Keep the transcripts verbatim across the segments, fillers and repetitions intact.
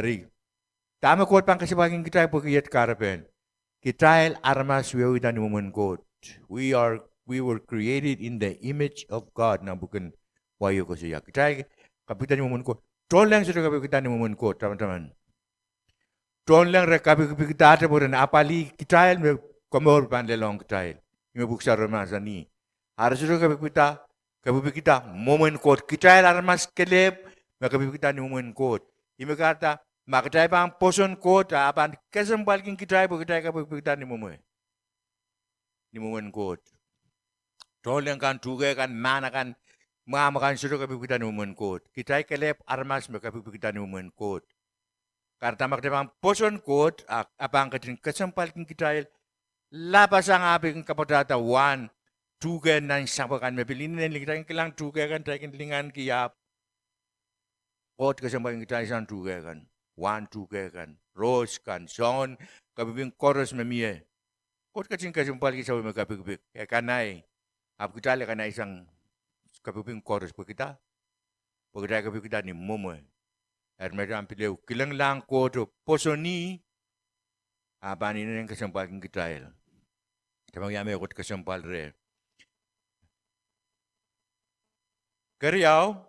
Eri, dahme Koht pahn kesempwalki kitail pwehki iet kahrepen. Kitail aramas wiawihda ni mwomwen Koht. We are, we were created in the image of God, nan pwuken Wai koasoia. Kitail kapikipikda ni mwomwen Koht. Tohnleng sohte kapikipikda ni mwomwen Koht, tamataman. Tohnleng re kapikipikdahte pwe ren apwalih kitail me komour pahn lelohng kitail. Ih me pwuhk sarawio mahsanih. Ahpw re sohte kapikipikda, kapikipikda mwomwen Koht. Kitail aramas kelehpw me kapikipikda ni mwomwen Koht. Ih me kahrehda, ma kitail pahn pwoson Koht, a e pahn kesempwalki kitail pwe kitail kapikipikda ni mwomwe, ni mwomwen Koht. Tohnleng kan, tuhke kan, mahn akan, mwahmw akan sohte kapikipikda ni mwomwen Koht. Kitail kelehpw aramas me kapikipikda ni mwomwen Koht. Kahrehda ma kitail pahn pwoson Koht, a e pahn ketin kesempwalki kitail lapasang, a pil kin kapwatahda wahn tuhke nan sampah kan me pil inenen lih. Kitail kin kilang tuhke kan, kitail kin linganki, ahpw Koht kesempwalki kitail sang tuhke kan, wahn tuhke kan, ros kan, soangen kapikipik koaros me mie. Koht ketin kesempwalki sapwellime kapikipik, e kanai, ahpw kitail e kanai sang kapikipik koaros pwehki dah? Pwe kitail kapikipikda ni mwomwe. Eri ma kitail pil ehu kilenglahng Koht oh pwosonih, a e pahn inenen kesempwalki kitail. Dahme wia mehkot kesempwal reh? Keriau,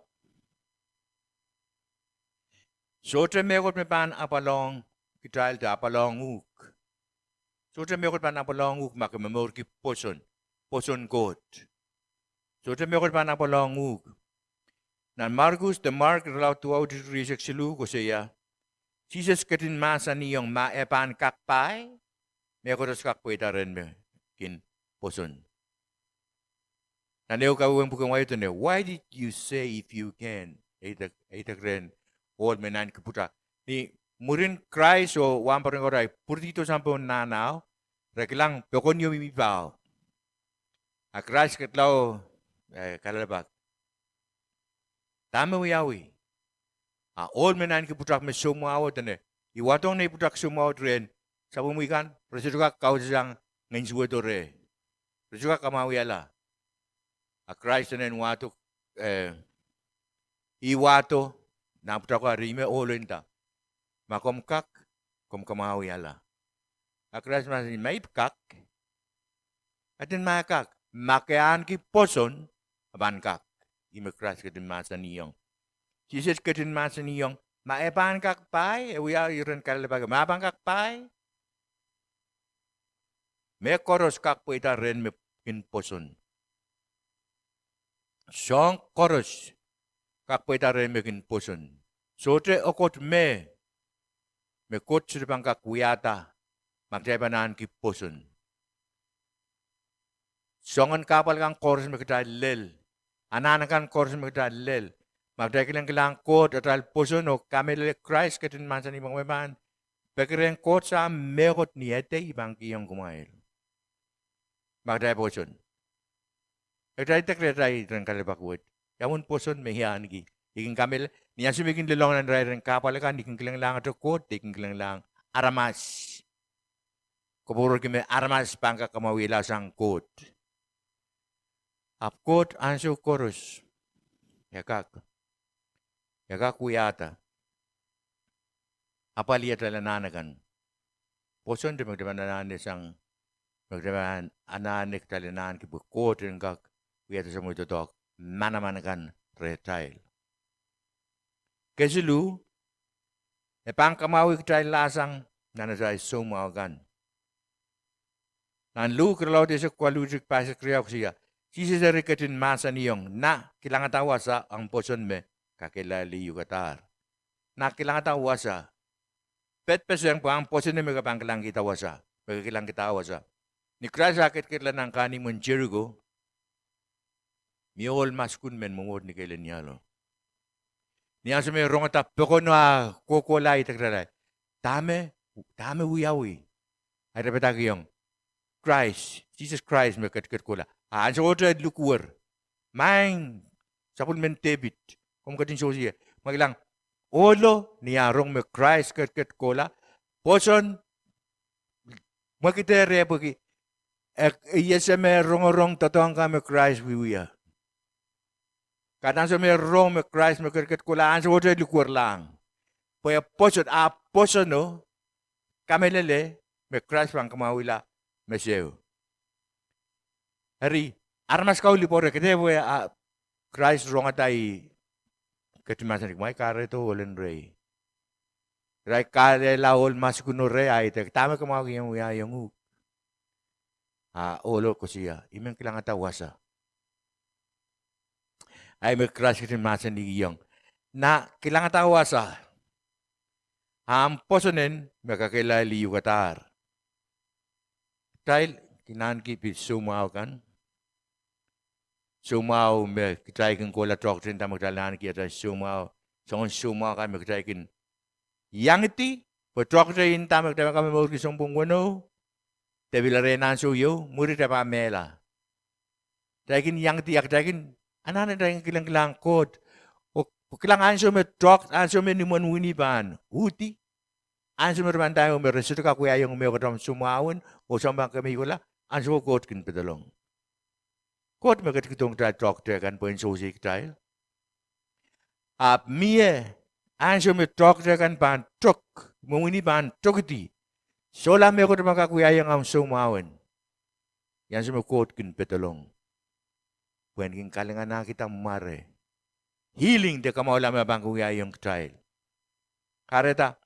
sohte mehkot me pahn apwalohng kitail de apwalohng uhk. Sohte mehkot pahn apwalohng uhk ma ke momourki pwoson, pwoson Koht. Sohte mehkot pahn apwalohng uhk. Nan Markus de Mark irelaud duwau, iretikitik rieisek siluh koasoia, Sises ketin mahsanihong ma e pahn kak pai, mehkoaros kak pweida rehn me kin pwoson. Nan ehu kawehwehn pwuken Wai e dene, why did you say if you can? E idek, e idek rehn ohl me naineki pwutak. Ni mwurin Krais oh wahnpoaron ko ahi pwuridihdo sounpohn nahnao, re kilang pokon ieu mihmi paho. A Krais ketlao, eh, kalelapak. Dahme wiawi? A ohl me naineki pwutak me soumwahu o dene, I wadohng nei pwutak soumwahu rehn sapwellime kan, re sohte kak kausasang ngehn suwedo reh. Re sohte kak kamwahwihala. A Krais en wahdo, eh, ih wahdo nan pwutako, eri ih me ohlo nda, ma komw kak, komw kamwahwihala. A Krais mahsanih, ma I kak, ketin ma e kak, ma ke ahneki pwoson, e pahn kak. Ih me Krais ketin mahsanihong. Sises ketin mahsanihong, ma e pahn kak pahi, e wia iren kalelapak, ma e pahn kak pahi, mehkoaros kak pweida rehn me kin pwoson. Soahng koaros kak pweida rehn me kin pwoson. Sohte ehu koht me, me Koht sohte pahn kak wiahda ma kitail pahn ahneki pwoson. Soangen kahpwal kan koaros me kitail lel, anahn kan koaros me kitail lel, ma kitail kilenglahng Koht atail pwoson oh kamehlele, Krais ketin mahsanih me komw pahn peki rehn Koht Sahm mehkot ni edei, I pahn kihong kumwail. Ma kitail pwoson, e kitail idek rehtail iren kalelapak wet, ia uwen pwoson me I ahneki? I kin kamehlele, ni ansou me I kin lelohng nan irair en kahpwal akan, I kin kilenglahngete Koht de I kin kilenglahng aramas. Koapworopworki me aramas pahn kak kamwahwihla sang Koht. Ahpw Koht ansou koaros e kak, e kak wiahda apwalih atail anahn akan. Pwosonte me kitail pahn anahne sang, me kitail pahn anahne kitail en ahneki pwe Koht en kak wiahda samwei doadoahk manaman kan rehtail. Kesiluh, e pahn kamwahwih kitail lahsang nan atail soumwahu kan. Nan Luk irelaud eisek waluh, ire pahisek riau koasoia, Sises eri ketin mahsanihong, na kilangada wasa, ahmw pwoson me kakehlailih uhkadahr. Na kilangada wasa. Pedpeseng pwe ahmw pwoson me ke pahn kilangkihda wasa, me ke kilangkihda wasa. Ni Krais ah ketiketkihla nan kahnimwen Seriko, mie ohl maskun men mwomwohd ni kehl en ahlo. Ni ansou me e rongada pokono ah kohkohla, e idek kitail, dahme, dahme wiawi? A ira padahkihong, Krais, Sises Krais me ketiket kohla. A ansowohte likwer, Maing, sapwellimen Depit, komw ketin sewese ie. Ma kilang, ohlo ni ah rong me Krais ketiket kohla, pwoson mwekid reh pwehki e, e ese me rongorong doadoahk kan me Krais wiewia. Kahrehda ansou me rong me Krais me ketiket kohla, ansowohte likwerlahng. Pwe e pwoson, a pwosono, kamehlele me Krais pahn kamwahwihla me seo. Eri, aramas kau lipwoare, ke dehr pwe, a, Krais rongada ih ketin mahsanih, kumwail kahrehdo ohl en rehi. Irail kalehla ohl maskuno reh, a idek, dahme kumwail kihong wiahiong uhk? A ohlo koasoia, I men kilangada wasa. A ih me Krais ketin mahsanihong, na kilangada wasa, ahmw pwoson en me kakehlailih uhkadahr. Kitail kin ahneki pil soumwahu kan, soumwahu me kitail kin kohla toahkte nda me kitail ahneki atail soumwahu, soangen soumwahu kan me kitail kin iangidi, pwe toahkte nda me kitail kak momourki sounpwong weneu, de pil ire nan ansou ieu, mwuri kitail pahn mehla. Kitail kin iangidi, a kitail kin anahne, kitail kin kilenglahng Koht. Oh kilang, ansou me toahk, ansou me imwen wini pahn uhdi, ansou me re pahn ndaiong me re sohte kak wiahiong mehkot ahmw soumwahu en, oh soahng pahn kemeikihla, ansowo Koht kin pedolong. Koht me ketikihdohng kitail toahkte kan pwehn sewesei kitail. Ahpw mie ansou me toahkte kan pahn tok, imwen wini pahn tokidi, solahr mehkot me kak wiahiong ahmw soumwahu en, iei ansou me Koht kin pedolong pwehn kin kalinganahkihda mware, healing de kamwahula me pahn kin wiahiong kitail. Kahrehda,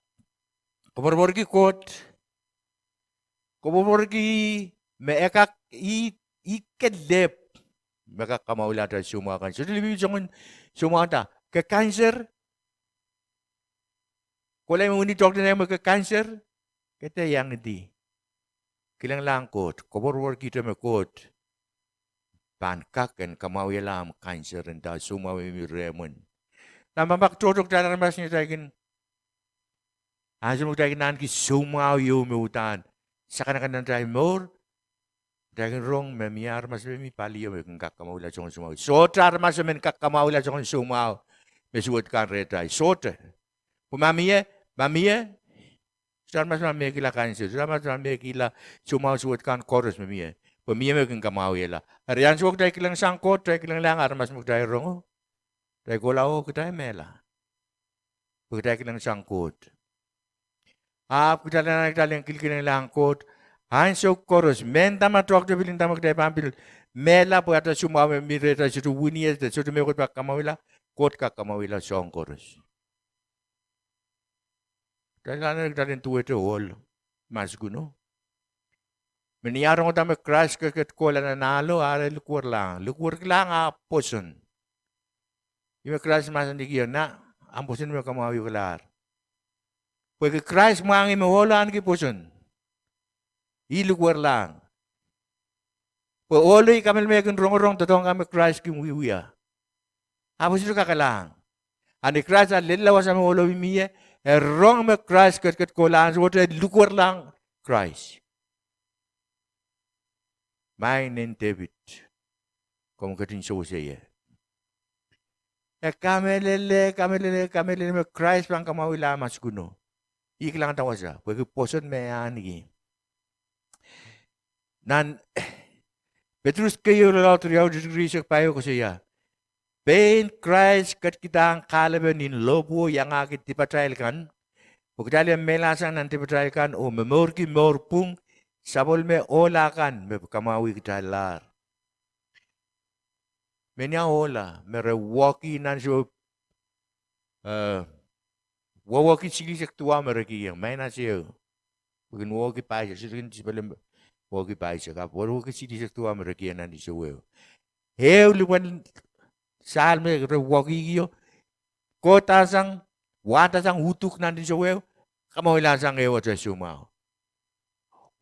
koapworopworki Koht, koapworopworki me e kak, ih, ih kelehpw me kak kamwahwihla atail soumwahu kan. Sohte lipilipil soangen soumwahu da, ke kanser, kohla imwen wini, toahkte nda me ke kanser, ke dehr iangidi, kilenglahng Koht, koapworopworkihte me Koht pahn kak en kamwahwihala ahmw kanser, nda soumwahu me mihmi rehmw en. Nan pampap tohto kitail aramas ni atail kin, ansou me kitail kin ahneki soumwahu ieu me uhdahn sakanakan nan atail mour, kitail kin rong me mie aramas me mi palio me kin kak kamwahwihla soangen soumwahu. Sohte aramas men kak kamwahwihla soangen soumwahu me suwed kan rehtail. Sohte. Pwe ma mie, ma mie Sohte aramas pahn mehkihla kansensu, sohte aramas pahn mehkihla soumwahu suwed kan koaros me mie. Pwe mie me kin kamwahwihala. Eri ansou kitail kilengsang Koht, kitail kilenglahng aramas me kitail rongo. Kitail kohla oh kitail mehla. Pwe kitail kilengsang Koht. Ahpw kitail anahne kitail en kilkilenglahng Koht ansou koaros. Mehnda ma toahkte pil nda me kitail pahn pil mehla pwe atail soumwahu me mi rehtail sohte wini ie de sohte mehkot pahn kamwahwihla, Koht kak kamwahwihla soahng koaros. Kitail anahne kitail en duwehte ohl, maskuno. Me ni ah rongada me Krais ketiket kohla nan ahlo, ah likwerlahng. Likwerlahng ah pwoson. Ih me Krais mahsanihkio, na, ahmw pwoson me kamwahwihukalahr. Pwehki Krais mwahngih me ohlo ahneki pwoson. Ih likwerlahng. Pwe ohlo ih kamehlele me kin rongorong doadoahk kan me Krais kin wiewia. Ahpw e sohte kakalahng. A ni Krais a lella wasa me ohlo mihmi ie, e rong me Krais ketiket kohla ansou koaros, e likwerlahng Krais. Maing en Depit, komw ketin sewese ie. E kamehlele, kamehlele, kamehlele me Krais pahn kamwahwihla ah maskuno. Ih kilangada wasa, pwehki pwoson me e ahneki. Nan Petrus keieu, irelaud riau, iretikitik rieisek pahieu koasoia: Pein Krais ketikidahng kahlepe nin lohpwuo iangahki dipatail kan, pwe kitail en mehlasang nan dipatail kan oh momourki mour pwung sapwellime ohla kan me kamwahwih kitaillahr. Menia ohla me re wehwehki nan sou, eh, wehwehki silihsek duwau me re kihong, minus ehu. Pwe kin wehwehki pahisek, sohte kin sipele wehwehki pahisek, ahpw wehwehki silihsek duwau me re kihong nan sou ehu. Ehu lipwen sahl me re wehwehkihkio, kohdahsang, wahdasang uduk nan sou ehu, kamwahwihlahsang ehu atail soumwahu.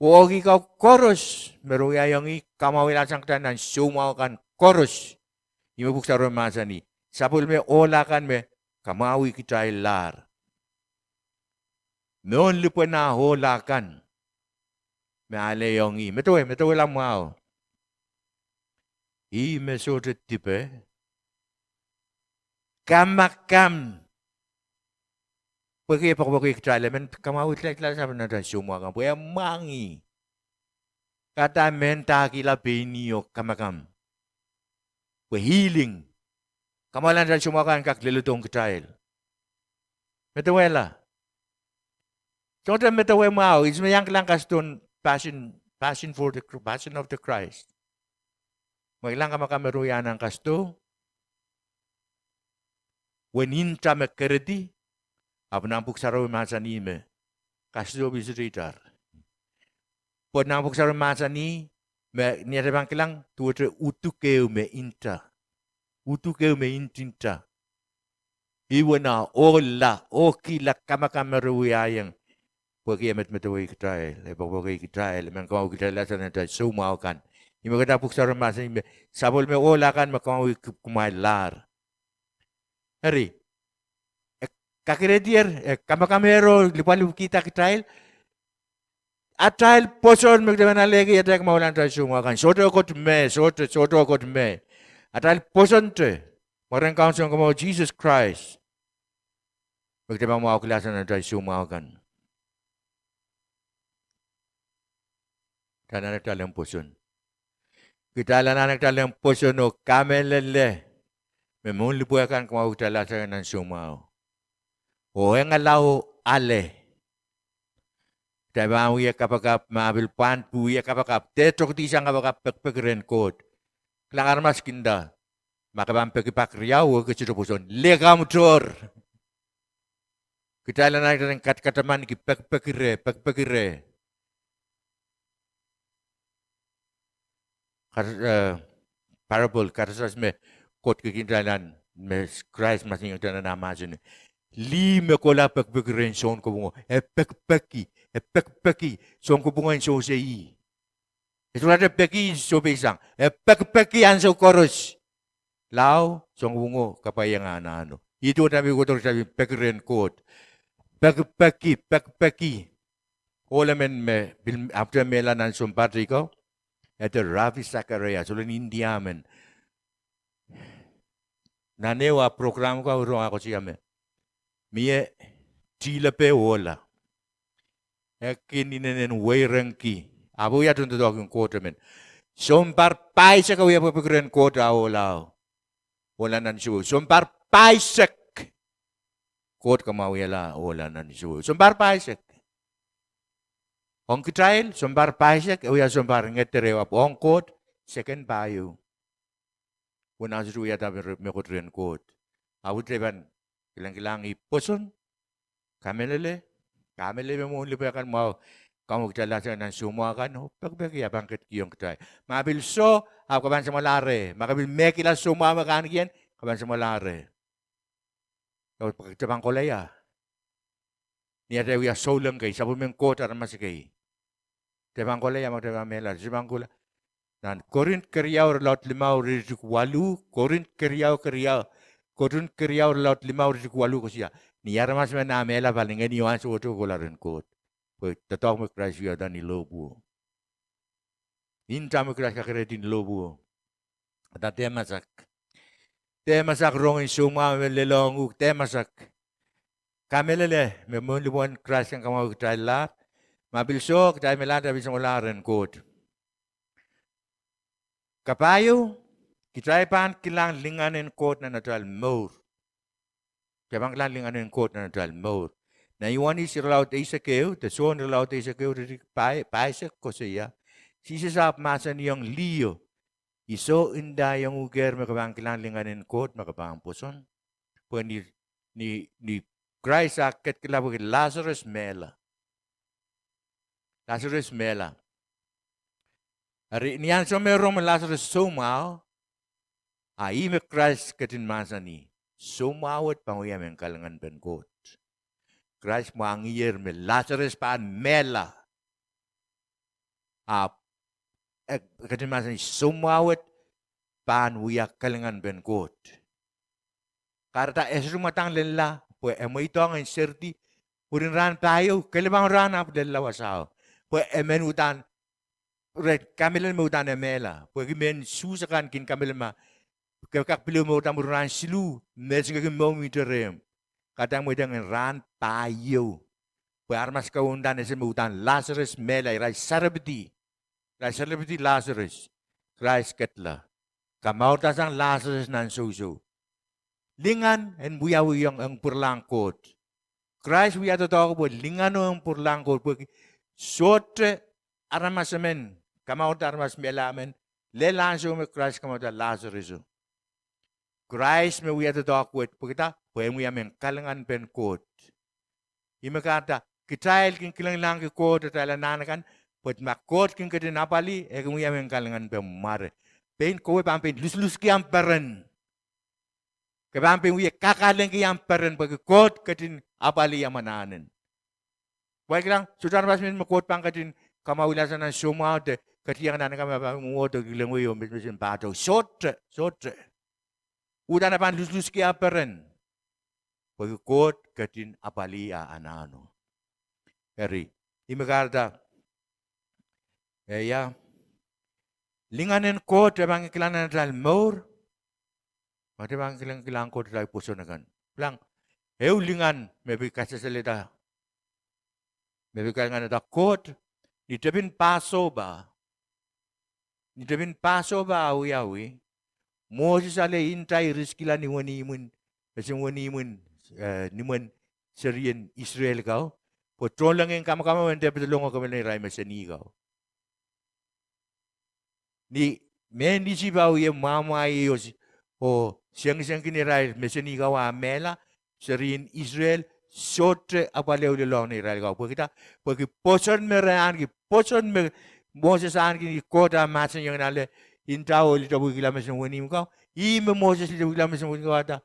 Wehwehki kau koaros me re wiahiong ih kamwahwihlahsang kitail nan soumwahu kan koaros. Ih me Pwuhk Sarawi mahsanih, sapwellime ohla kan me kamwahwih kitaillahr. Mohnlipwen ah ohla kan me alehiong ih. Medewe, medewehla mwahu. Ih me sohte dipe, kamakam, pwehki e poakepoake kitail, e men kamwahwih kitail, kitail sapwellime atail soumwahu kan, pwe e mwahngih. Kahrehda e mehndahkihla pein ih oh kamakam. Pwe healing, kamwahwihlahn atail soumwahu kan kak leledohng kitail. Medewehla. Sohte medewe mwahu, ihs me iang kilang kasdohn Passion, Passion for the, Passion of the Christ? Me kilang kamakam me re wiahiong nan kasdo, uwen nta me keredi, ahpw nan Pwuhk Sarawi mahsanih me kasdo pil sohte itar. Pwe nan Pwuhk Sarawi mahsanih me ni atail pahn kilang duwehte uduk ehu me nta. Uduk ehu me ntinta. Ih uwen ah ohla, ohkihla kamakam me re wiahiong. Pwehki e medemedewe kitail, e poakepoake kitail, e men kamwahwih kitail sang nan atail soumwahu kan. Ih me kahrehda Pwuhk Sarawi mahsanih me sapwellime ohla kan me kamwahwih kumwail lahr. Eri, e kakeredier, e kamakamehr oh lipwalipwkihda kitail. Atail pwoson me kitail pahn alehki atail kamwahwihlahn atail soumwahu kan, sohte kot me, sohte, sohte kot me. Atail pwosonte, mwaren Kaun Sounkomour Sises Krais, me kitail pahn mwahukihlahr sang nan atail soumwahu kan. Kitail anahne kitail en pwoson. Kitail anahne kitail en pwoson oh kamehlele me mohnlipwe kan kamwahwih kitail sang nan soumwahu. Oh engala oh ale. Kitail pahn wia kapakap, ma pil pwand pwe wia kapakap, dehr tokedihsang kapakap, pekipeki rehn Koht. Kilang, aramas kin nda, ma ke pahn peki pak riau oh ke sohte pwoson, lek ahmw tohr. Kitail anahne kitail en katakatamanki, pekipeki reh, pekipeki reh. Kar-, eh, parable, karasaras me Koht ketin kitail nan, me Krais mahsanihong kitail nan ah mahsen: Lih me kohla pekipeki rehn sounkopwungo, e pekipeki, e pekipeki, sounkopwungo en sewese ih. E sohte peki sohpeisang, e pekipeki ansou koaros. Lao, sounkopwungo kapwaiada anahne. Ih duwen atail pil kohdo, atail pil peki rehn Koht. Pekipeki, pekipeki. Ohl emen me pil ahpwete mehla nan sounpar teikan, ede Ravi Zacharias, ohl en India men. Nan ehu ah program ko, ah rong, ah koasoia me mie tihlepe ohla. E kin inenen weirengki. Ahpw e wia tohn doadoahk en Koht emen. Sounpar pahisek e wia pekipeki rehn Koht ah ohla, ohla nan sewese. Sounpar pahisek Koht kamwahuiala ohla nan sewese. Sounpar pahisek. Ong kitail, sounpar pahisek e wia sounpar ngeder ehu, ahpw ong Koht, seken pahieu. Uwen ansou te wiahda mehkot rehn Koht. Ahpw te pahn kilangkilang ih pwoson. Kamehlele, kamehlele me mwohn lipwe kan mwahu, kamwekidala sang nan soumwahu kan, oh pekipeki ah pahn ketikihong kitail. Ma pil soh, ahpw ke pahn samwalahng reh. Ma ke pil mehkihla soumwahu me ke ahneki, ke pahn samwalahng reh. Oh, ke pahn kohla ia? Ni atail wia souleng kei, sapwellimen Koht aramas kei. Ke pahn kohla ia ma ke pahn mehla, ke pahn kohla. Nan Korint keriau irelaud limau iretikitik waluh, Korint keriau, keriau, Korint keriau irelaud limau iretikitik waluh koasoia, ni aramas men ah mehla, pali ngehn ieu ansou te kohla rehn Koht. Pwe doadoahk me Krais wiahda ni lohpwuo. Nta me Krais kakerehdi ni lohpwuo. Dah, dehr masak. Dehr masak rong en soumwahu me lelohng uhk, dehr masak. Kamehlele me mwohn lipwen Krais kin kamwahu kitail lahr. Ma pil soh, kitail mehla, kitail pil samwalahng rehn Koht. Kapahieu, kitail pahn kilang lingan en Koht nan atail mour. Kitail pahn kilang lingan en Koht nan atail mour. Nan Iohanes irelaud eisek ehu, de Sohn irelaud eisek ehu iretikitik pahisek koasoia, Sises ahpw mahsanihong liho, I soh, ndaiong uhkehr me ke pahn kilang lingan en Koht ma ke pahn pwoson. Pwe ni, ni, ni Krais ah ketkihla pwehki Lasarus mehla. Lasarus mehla. Eri ni ansou me rong me Lasarus soumwahu, a ih me Krais ketin mahsanih, soumwahu wet pahn wia mehn kalinganpen Koht. Krais mwahngiher me Lasarus pahn mehla. Ahpw e ketin mahsanih soumwahu wet pahn wia kalinganpen Koht. Kahrehda e sohte mwadang lella, pwe e mweidohng en seridi, mwurin rahn pahieu, kelepahn rahn ahpw lella wasao. Pwe emen uhdahn, re kamehlele me uhdahn e mehla. Pwehki mehn Suhs akan kin kamehlele ma ke kak pil ehu mourda mwurin rahn siluh, me singeki mour mihte rehmw. Kahrehda e mweidohng en rahn pahieu. Pwe aramas akan uhdahn ese me uhdahn Lasarus mehla, irail serepidi. Irail serepidi Lasarus. Krais ketla. Kamourda sang Lasarus nan sousou. Lingan en wiawihong ong pwuralahng Koht. Krais wia doadoahk pwe lingano ong pwuralahng Koht pwehki sohte aramas emen, kamourda aramas mehla men, lel ansou me Krais kamourda Lasaruso. Krais me wia doadoahk wet pwehkihda pwe en wia mehn kalinganpen Koht. Ih me kahrehda kitail kin kilangkilangki Koht atail anahn akan, pwe ma Koht kin ketin apwalih, e kin wia mehn kalinganpen mware. Pein kowe pahn pein luslus ki ahmw peren. Ke pahn pein wie kakahlengki ahmw peren pwehki Koht ketin apwalih ahmw anahnen. Pwe kilang, sohte aramas men me Koht pahn ketin kamwahwihala sang nan soumwahu de ketieng nan akan me pahn mwohd oh kilengwei oh mesmesen pahtou. Sohte, sohte. Uhdahn e pahn luslus ki ah peren. Pwehki Koht ketin apwalih ah anahno. Eri, ih me kahrehda, e ia, lingan en Koht e pahn kilang nan atail mour. Ma kitail pahn kilang, kilang Koht atail pwoson akan. Kilang, ehu lingan me pil kasasalehda, me pil kalinganada Koht, ni tepin Pasopa. Ni tepin Pasopa ah wiawi, Moses ale nta iriskihla ni wenihmw, mesen wenihmw, eh, nimwen serien Israel kau, pwe tohnleng en kamwakamwahwih en depedolong oh kemehla irail mesenih kau. Ni mehn Isip ah wie mwamwahiei oh sengisengki irail mesenih kau ah mehla, serien Israel sohte apwal ehu lelohng neirail kau. Pwehkida, pwehki pwoson me re ahneki, pwoson me Moses ahneki, ni Koht ah mahsanihong ale, nta oh litopwkihla mesen wenihmw kau. Ih me Moses litopwkihla mesen wenihmw kau, ahda,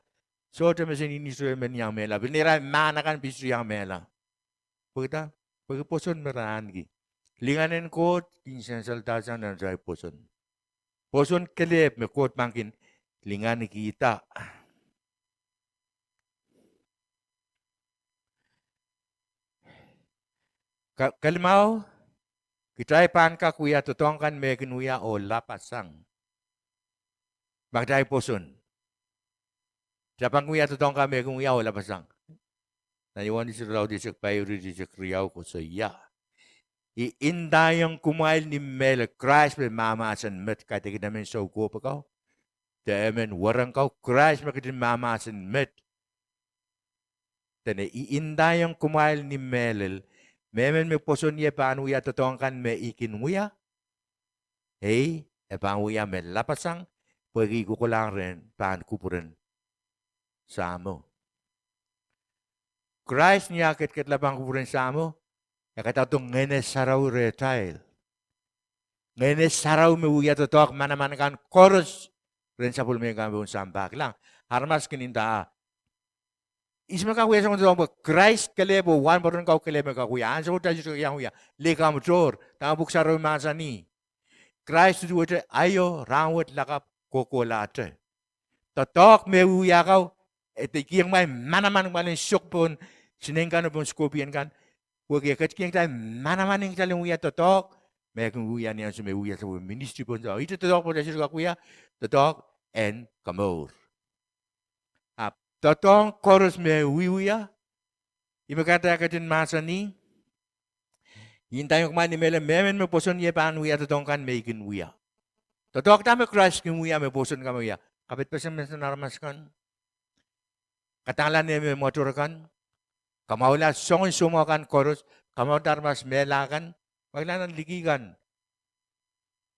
sohte mesenin Israel men iang mehla, pil neirail mahn akan pil sohte iang mehla. Pwehkida, pwehki pwoson me re ahneki. Lingan en Koht kin sansalda sang nan atail pwoson. Pwoson kelehpw me Koht pahn kin linganikihda. Ka-, kalimahu, kitail pahn kak wia doadoahk kan me kin wia oh lapasang. Ma kitail pwoson, kitail pahn wia doadoahk kan me kin wia oh lapasang. Nan Iohanes irelaud eisek pahieu, iretikitik riau koasoia, I ndaiong kumwail ni mehlel, Krais me mahmahsen met, kaidehkin emen soukohp kau, de emen werek kau, Krais me ketin mahmahsen met. Dene I ndaiong kumwail ni mehlel, mehmen me pwoson ie pahn wia doadoahk kan me I kin wia, ei, e pahn wia me lapasang, pwehki I kokolahng rehn pahn kupwuren Sahmo. Krais ni eh ketiketla pahn kupwuren Sahmo, e kadarodo Ngehn Sarawi rehtail. Ngehn Sarawi me wia doadoahk manaman kan koaros rehn sapwellime kan pohn sampah. Kilang, aramas kin nda, ihs me kak wia soangen doadoahk, pwe Krais kelehpw oh wahnpoaron kau kelehpw me kak wia. Ansou wet kitail sohte kak iang wia. Lih kamwtohr, dahme Pwuhk Sarawi mahsanih: Krais duduwehte aio, rahnwet, lakapw, kohkohlahte. Doadoahk me wiewia kau, e ketikihong kumwail manaman kumwail en sok pohn snake kan oh pohn scorpion kan, pwehki e ketikihong kitail manaman en kitail en wia doadoahk me e kin wia ni ansou me e wia sapwellime ministry pohn sampah. Ihte doadoahk me kitail sohte kak wia, doadoahk en komour. Ahpw doadoahk koaros me wiewia, ih me kahrehda e ketin mahsanih, I ndaiong kumwail ni mehlel, mehmen me pwoson ie pahn wia doadoahk kan me I kin wia. Doadoahk dahme Krais kin wia me pwoson kan me wia? Kapehdpeseng menseng aramas kan, kadangala nehmen me mwoator kan, kamwahula soangen soumwahu kan koaros, kamwahuda aramas mehla kan, mwahukilang nan liki kan,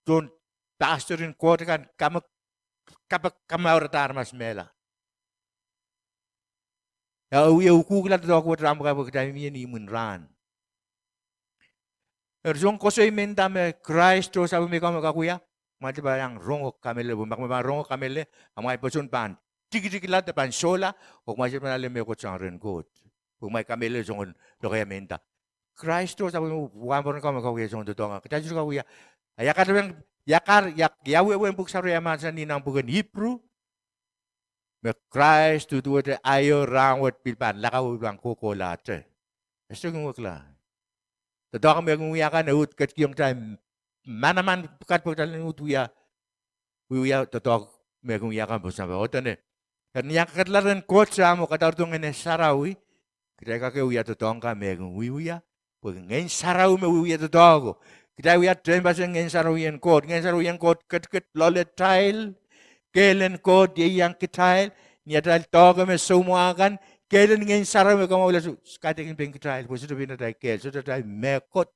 tohn pastor en Koht kan, kame, kape, kamwahurada aramas mehla. E wie ukukla doadoahk wet rahn pwukat pwe kitail mie ni imwin rahn. Eri soangen koasoi me nda me Krais oh sapwellime kau me kak wia, kumwail dehr pahn iang rongo kamehlele, pwe ma kumwail pahn rongo kamehlele, amwail pwoson pahn tikitikla de pahn sohla, oh kumwail sohte pahn ale mehkot sang rehn Koht, pwe kumwail kamehlele soangen lokaia me nda Krais oh sapwellime wahnpoaron kau me kak wia soangen doadoahk kan. Kitail sohte kak wia. Ia kar, ia, ia wehwehn Pwuhk Sarawi mahsanih nan pwuken Ipru, me Krais duduwehte aio, rahnwet, pil pahn lakapw oh pil pahn kohkohlahte. E sohte kin wekila. Doadoahk me e kin wia kan, e uhd ketikihong kitail manaman pwukat pwe kitail en uhd wia, wiewia doadoahk me e kin wia kan pohn sampah. Oh dene, eri ni eh ketiketla rehn Koht Sahmo, kadarodo Ngehn Sarawi, kitail kak wia doadoahk kan me e kin wiewia, pwe Ngehn Sarawi me wiewia doadoahko. Kitail wia tehnpasen Ngehn Sarawien Koht. Ngehn Sarawien Koht ketiket loaletail. Kehl en Koht ieiang kitail. Ni atail doahke me soumwahu kan, kehl en Ngehn Sarawi me kamwahula, kaidehkin pein kitail, pwe sohte pein atail kehl, sohte atail mehkot.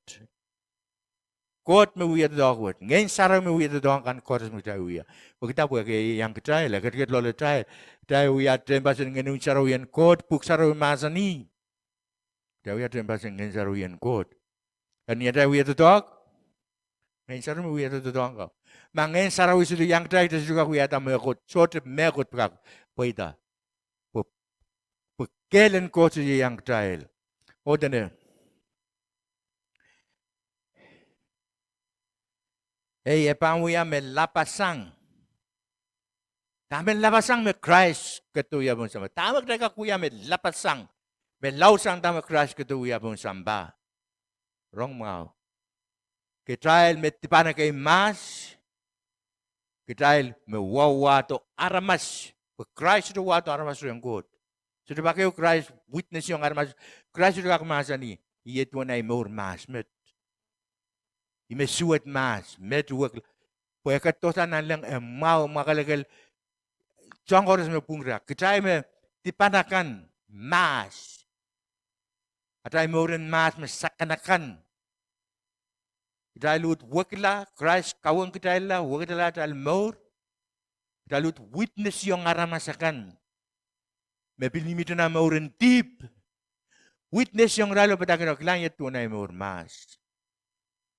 Koht me wia doadoahk wet. Ngehn Sarawi me wia doadoahk kan koaros me kitail wia. Pwehki dah? Pwehki e ieiang kitail, e ketiket loaletail. Kitail wia tehnpasen Ngehn Sarawien Koht, Pwuhk Sarawi mahsanih, kitail wia tehnpasen Ngehn Sarawien Koht. Eri ni atail wia doadoahk, Ngehn Sarawi me wiahda doadoahk kan. Ma Ngehn Sarawi sohte iang kitail, kitail sohte kak wiahda mehkot, sohte mehkot pwukat. Pwe dah? Pwe, pwe kehl en Koht sohte iang kitail. Oh dene, ei, e pahn wia me lapasang. Dahme lapasang me Krais ketido wia pohn sampah? Dahme kitail kak wia me lapasang, me laudsang dahme Krais ketido wia pohn sampah? Rong mwahu. Kitail me dipan ekei mahs, kitail me wahwahdo aramas, pwe Krais sohte wahdo aramas rehn Koht. Sohte pak ehu Krais witnessiong aramas. Krais sohte kak mahsanih, I duwen ahi mour mahs met. I me suwed mahs met, wek, pwe e ketidohsang nanleng, e mwahu, mwakelekel, soahng koaros me pwung reh. Kitail me dipan akan mahs, atail mour en mahs me sakanakan. Kitail uhd wekila, Krais kawenkitailla, wekidala atail mour. Kitail uhd witnessiong aramas akan me pil mihmihte nan mour en dihp. Witnessiong irail oh padahkihda, kilang, I duwen ahi mour mahs.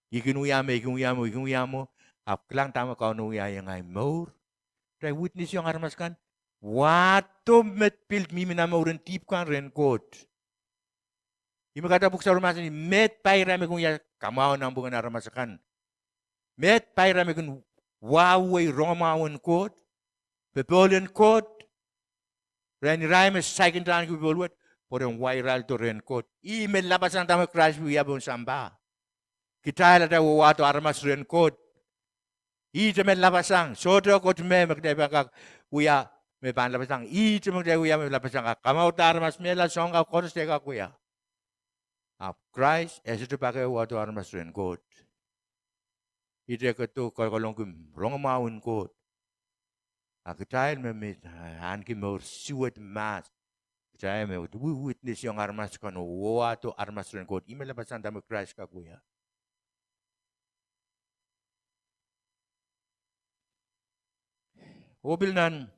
I kin wia me, I kin wia mwo, I kin wia mwo, ahpw kilang dahme Kauno wiahiong ahi mour. Kitail witnessiong aramas akan, wahdo me pil mihmi nan mour en dihp kan rehn Koht. Ih me kahrehda Pwuhk Sarawi mahsanih, meid pai irail me kin wia kamwahu nan pwungen aramas akan. Meid pai irail me kin wahwei rongamwahu en Koht, popohl en Koht, rehn irail me saikinte ahneki popohl wet, pwe ren wai iraildo rehn Koht. Ih me lapasang dahme Krais wia pohn sampah. Kitail atail wahwahdo aramas rehn Koht. Ihte me lapasang, sohte kot me, me kitail pahn kak wia me pahn lapasang. Ihte me kitail wia me lapasang, kak kamwahuda aramas mehla, soahng koaros kitail kak wia. Ahpw Krais e sohte pak wahdo aramas rehn Koht. Ihte e kohdo kolkolongki rongamwahu en Koht. A kitail me, me, ahneki mour suwed mahs. Kitail me witness ong aramas kan oh wahdo aramas rehn Koht. Ih me lapasang dahme Krais kak wia. Oh pil nan,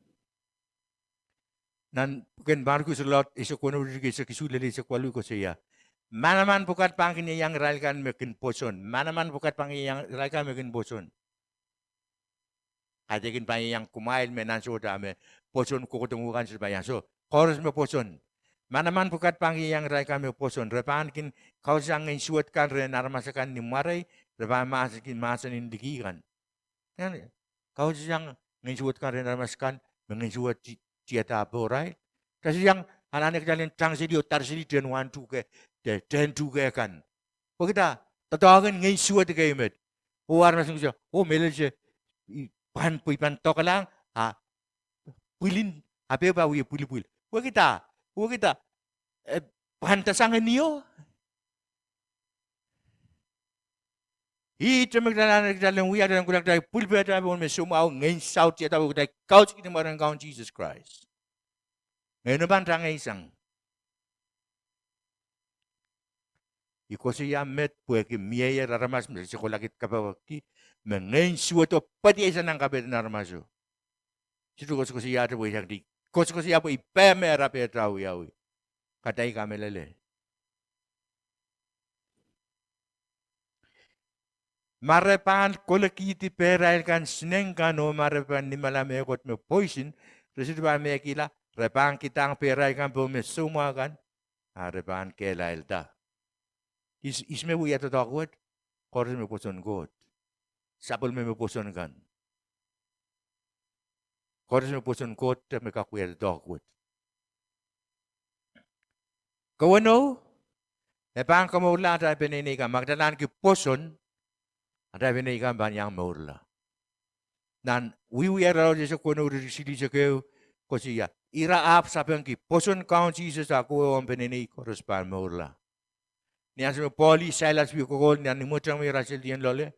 nan pwuken Markus irelaud eisek weneu iretikitik eisek isuh lel eisek waluh koasoia, manaman pwukat pahn kin ieiang irail kan me kin pwoson. Manaman pwukat pahn kin ieiang irail kan me kin pwoson. Kaidehkin pahn ieiang kumwail me nan sohte me pwoson kokohdo kan, sohte pahn iang, soh, koaros me pwoson. Manaman pwukat pahn kin ieiang irail kan me pwoson. Re pahn kin kausasang ngehn suwed kan rehn aramas akan ni mwarei, re pahn mahsen, kin mahsen en liki kan. Kausasang ngehn suwed kan rehn aramas akan me ngehn suwed ti-, tiada pohrail. Kausasang anahne kitail en tangseli oh darseli tehn wahn tuhke, te-, tehn tuhke kan. Pwehki dah? Doadoahk en ngehn suwed kei met. Oh aramas en koasoia, oh mehlel se, i pahn, pwe i pahn doadoahklahng, a pwilin, a pwe pahn wie pwilipwil. Pwehki dah? Pwehki dah? E pahn dasang eni o. Ihte me kitail anahne kitail en wia, kitail en kohla kitail pwilpehte pohn me soumwahu, ngehn saut tiada, oh kitail kausakihdi mwaren Kaun Sises Krais. Ngehno pahn tangeisang. I koasoia met pwehki mieier aramas me se kohla kid kapakapki me ngehn suwedo padiei sang nan kapehden aramaso. Sohte koasokoasoiahte pwe I sang di koasokoasoia pwe I pehmehra pehta wiawi. Kitail kamehlele. Ma re pahn kolekihdi pehrail kan sineik kan oh ma re pahn nimala mehkot me poisin, re sohte pahn mehkihla, re pahn kidahng pehrail kan pohn me soumwahu kan, a re pahn kehlailda. Ihs, ihs me wia doadoahk wet? Koaros me pwoson Koht. Sapwellime me pwoson kan. Koaros me pwoson Koht me kak wia doadoahk wet. Kewenou, e pahn komourla atail peneinei kan. Ma kitail ahneki pwoson, atail peneinei kan pahn iang mourla. Nan Wiewia irelaud eisek weneu iretikitik silihsek ehu koasoia, ira ahpw sapengki, pwoson Kaun Sises a kowe omw peneinei koaros pahn mourla. Ni ansou me Pohl oh Sailas wie kokoul nan imweteng me ira seldi en loale,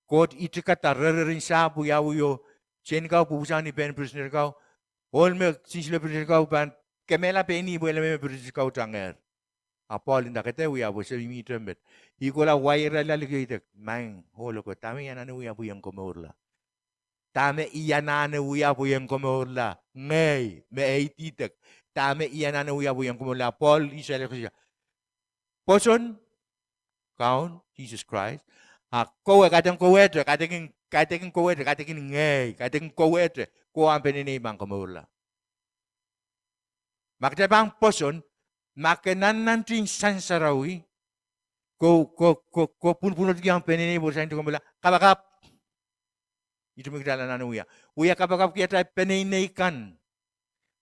Koht itikada rerrerin sahpw wiawi oh seinkau pwupwusang ni pehn prisoner kau, ohl me sinsile prisoner kau pahn kemehla pein ih pwe ele me prisoner kau tangehr. A Pohl nda ke dehr wia pwe se mihmihte met. I kohla wai irail liki oh idek, maing ohl oko, dahme I anahne wia pwe I en komourla? Dahme I anahne wia pwe I en komourla? Ngehi me e ididek, dahme I anahne wia pwe I en komourla? Pohl oh Sailas koasoia, pwoson Kaun Sises Krais, a kowe, kaidehn kowehte, kaidehkin, kaidehkin kowehte, kaidehkin ngehi, kaidehkin kowehte, kowe omw peneinei pahn komourla. Ma kitail pahn pwoson, ma ke nannantin sansarawi, ko, ko, ko, ko pwunpwunodki omw peneinei pwe re saikinte komourla, kapakap. Ihte me kitail anahne wia. Wia kapakapki atail peneinei kan.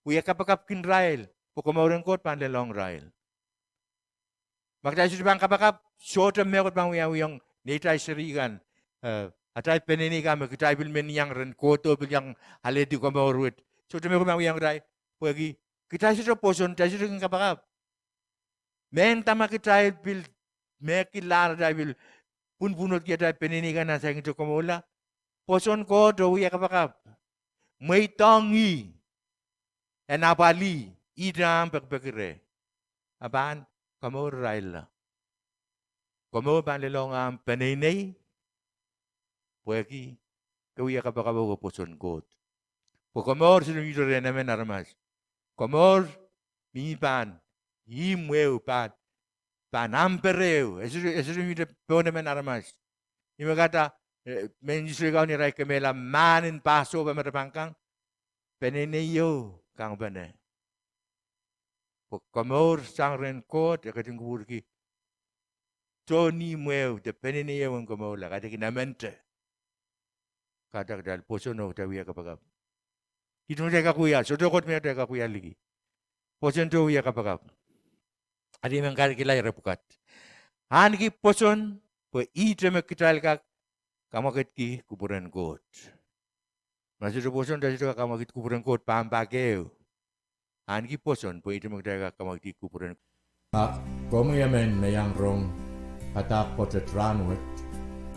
Wia kapakapkin irail pwe komouren Koht pahn lelohng irail. Ma kitail sohte pahn kapakap, sohte mehkot pahn wiawihong neitail seri kan, eh, atail peneinei kan me kitail pil men iang ren kohdo pil iang alehdi komour wet. Sohte mehkot pahn wiawihong kitail, pwehki kitail sohte pwoson, kitail sohte kin kapakap. Mehnda ma kitail pil mehkilahr, kitail pil pwunpwunodki atail peneinei kan nan saikinte komourla, pwoson Koht oh wia kapakap. Mweidohng ih en apwalih ihte ahmw pekipeki reh. A pahn komour irailla. Komour pahn lelohng ahmw peneinei, pwehki ke wia kapakap oh ke pwoson Koht. Pwe komour sohte mihte rehn emen aramas. Komour mihmi pahn ihmw ehu, pahn, pahn amper ehu. E sohte, e sohte mihte pohn emen aramas. Ih me kahrehda, eh, mehn Israel kau ni arail kemehla mahn en Pasopa me re pahn kang, peneinei ehu kangpene. Pwe komour sang rehn Koht e ketin kupwurki tohn ihmw ehu de peneinei ehu en komourla, kaidehkin emente. Kahrehda kitail pwoson oh kitail wia kapakap. Ihte me kitail kak wia, sohte koht me kitail kak wia liki. Pwoson oh wia kapakap. Eri I men kalikihla ire pwukat. Ahneki pwoson, pwe ihte me kitail kak kamwakidki kupwuren Koht. Ma sohte pwoson, kitail sohte kak kamwakid kupwuren Koht pahn pak ehu. Ahneki pwoson, pwe ihte me kitail kak kamwakidki kupwuren Koht. Komwi emen me iang rong padahk pwoatet rahnwet,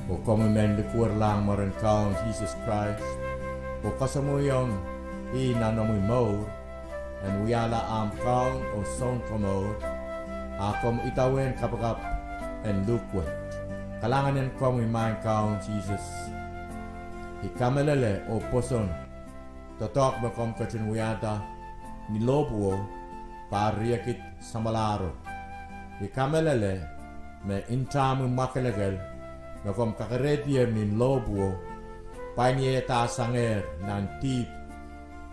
oh komwi men likwerlahng mwaren Kaun Sises Krais, oh kasamwoiong ih nan omwi mour, en wiahla ahmw Kaun oh Sounkomour, a komw idawehn kapakap en luhk wet. Kalahngan en komwi, Maing Kaun Sises. I kamehlele oh pwoson doadoahk me komw ketin wiahda ni lohpwuo, pahr riekid samwalahro. I kamehlele me ntahmwi mwakelekel me komw kakerehdi ni lohpwuo, pwain ieiadasangehr nan dihp,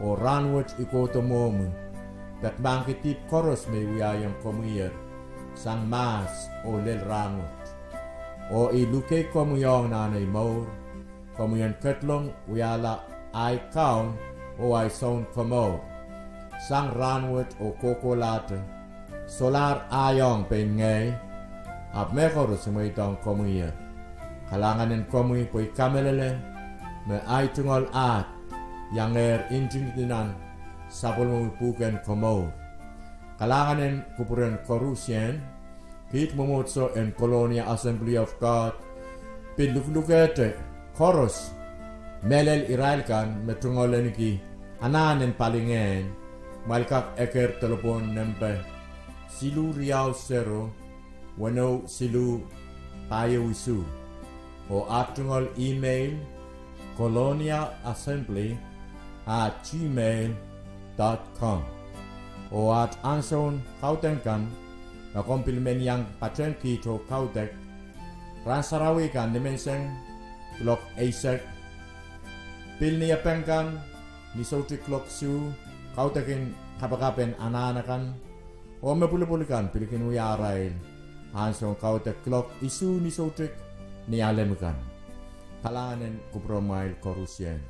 oh rahnwet I kohdo mwohmwi, peki mahkki dihp koaros me I wiahiong komwiher, sang mahs oh lel rahnwet. Oh I luke komwi ong nan ei mour, komwi en ketlong wiahla ahi Kaun oh ahi Sounkomour. Sang rahnwet oh kohkohlahte, solahr ahiong pein ngehi, ahpw mehkoaros I mweidohng komwiher. Kalahngan en komwi pwe I kamehlele me ahi tungoal ahd iangehr ntingdi nan sapwellimomwi pwuhken komour. Kalahngan en kupwuren koarusie. Kiht mwomwohdiso en Colonia Assembly of God pil luhlukehte koaros, mehlel irail kan me tungoal ahneki anahn en palingehn, kumwail kak eker delepwohn nempe siluh riau sero, weneu siluh, pahieu isuh. Oh aht tungoal email, colonia assembly at gmail dot com. Oh aht ansoun kaudok kan, ma komw pil men iang patehng kiht oh kaudok, rahn sarawi kan nimenseng kuloak eisek, pil Niepeng kan ni soutik kuloak isuh, kaudok en kapakap en anahn akan, oh me pwulopwul kan pil kin wia arail ansoun kaudok kuloak isuh ni soutik Nialem kan. Kalahngan en kupwuromwail koarusie.